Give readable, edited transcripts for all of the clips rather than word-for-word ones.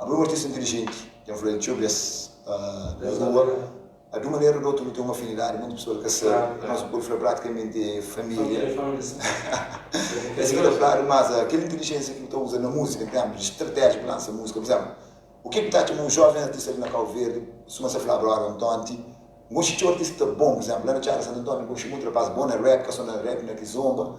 Abo é un artista inteligenti, dja N fla-l txeu bês na rua. Di un manera ô di otu nu ten un afinidadi, monti pesoa ka sabe, mas nu pode fla pratikamenti é família. É si ki ta fladu, mas kel intelijensia ki bu ta uza na múzika, en termus di stratéjia pa lansa múzika, pur izénplu, u ke ki bu ta atxa ma un jóven artista li na Kau Verdi, suma sa flaba ora antonti, N konxe txeu artista bon, pur izénplu, la na Txada Santu Antóniu, N konxe monti rapaz bon na rap, ka so na rap, na kizomba,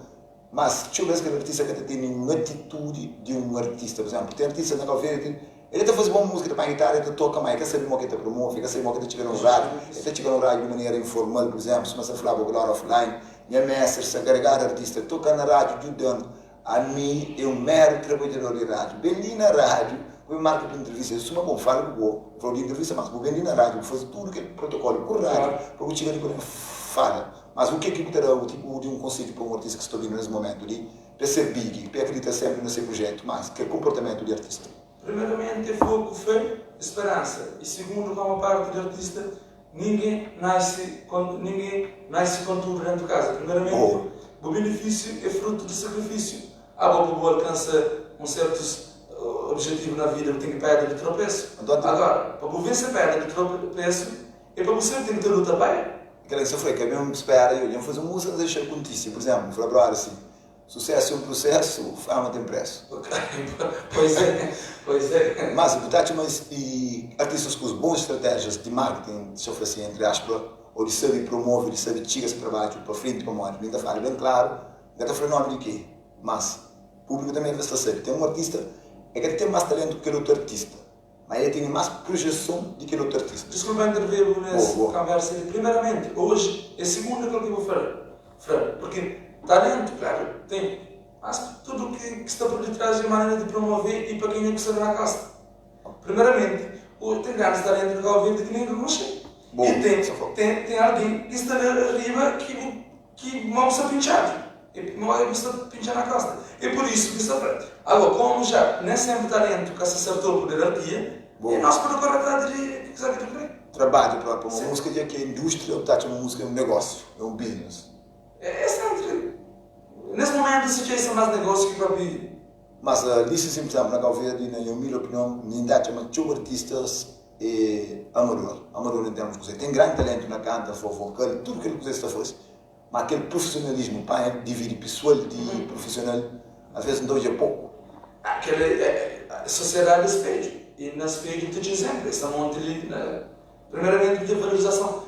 Mas txeu bes kel artista ka ta tene un atitudi di un artista. Pur izénplu, ten artistas na Kau Verdi ki el ta faze bon múzika, el ta panha gitarra, el ta toka, má el ka sabe modi ki el ta promove, el ka sabe modi ki el ta txiga na un rádiu. El ta txiga na un rádiu di manera informal, pur izénplu, sima sa flaba kel óra offline, Nha méstri sta karegadu artista, toka na rádiu djuda-m. Ami é un méru trabadjador di rádiu. Ben li na rádiu, bu ben marka pa intrivista. Suma bo, N fala ku bo, N fla-u di intrivista, mas bu ben li na rádiu, bu faze tudu kel protokólu ku rádiu pa bu txiga li pa ben fala. Mas u ke ki bu ta da tipu di un konsedju pa un artista ki sta obidu nes momentu li pa e ser big, pa e akredita sempri na se prujetu, mas kel konportamentu di artista? Primeramenti é foku, fé e speransa e sigundu komu parti di artista ningen nasce ningen nasce kon tudu dentu kaza primeramenti bu benefisiu é frutu di sakrifisiu abo pa bu alkansa un sertus objetivu na vida bu ten ki pedra di tropesu agora pa bu vense pedra di tropesu é pa bu sempre ten ki ta luta pa el. Kel ki sa fla, ka ben spera i odja. N faze un múzika, N dexa-l kontise. Pur izénplu, N fla brother si, Susésu é un prusésu, fama ten présu. Pois é, pois é. Mas bu ta atxa ma artistas ku bons stratéjias di marketing, dexa-m fla si, entri aspa, ô di sabe promove, di sabe txiga se trabadju pa frenti, pamodi mi N ta fala ben klaru, N ka ta fla nomi di ke, mas públiku tanbe ta sabe, ten un artista, el ka ta ten más talentu ki kel otu artista. Ma el tene mas projeson di kel otu artista. Diskulpa intervê-bu nes konversa li. Primeramenti, oji é sigunda kel ki bu fla, fla, purki talentu, klaru, ten, mas tudu ki sta pur ditras é manera di promove i pa kenha ku sta na kosta. Primeramenti, oji ten grandis talentu na Kau Verdi ki nen ka konxe. I ten, ten, ten algen ki sta la riba ki bu Ki mau sta pintxadu, e mau e bu sta pintxa na kosta. E pur isu ki sta fla. Ago, komu ja nen senpri talentu ka sta sertou puder artia, e nos pode kore atrás di kuza ki nu kre. Trabadju propi, uma múzika dja ki é indústria, bu ta atxa ma múzika é un negósiu, é un business. É sempri, nes momentu si dja é sta mas negósiu ki propi. Mas li si sin, pur izénplu, na Kau Verdi, na nha umildi opinion, mi N ta atxa ma txeu artistas é amador, amador em termos de kuze, tem grande talento na canta, vocal, tudo kel kuze sta faze, ma kel profissionalismo panha dividi pessoal di profissional, às vezes nta odja pouco. Kel é sociedade é spedju, e na spedju ta txeu exemplo, es ta monta li na, primeiramente bu ten valorizason.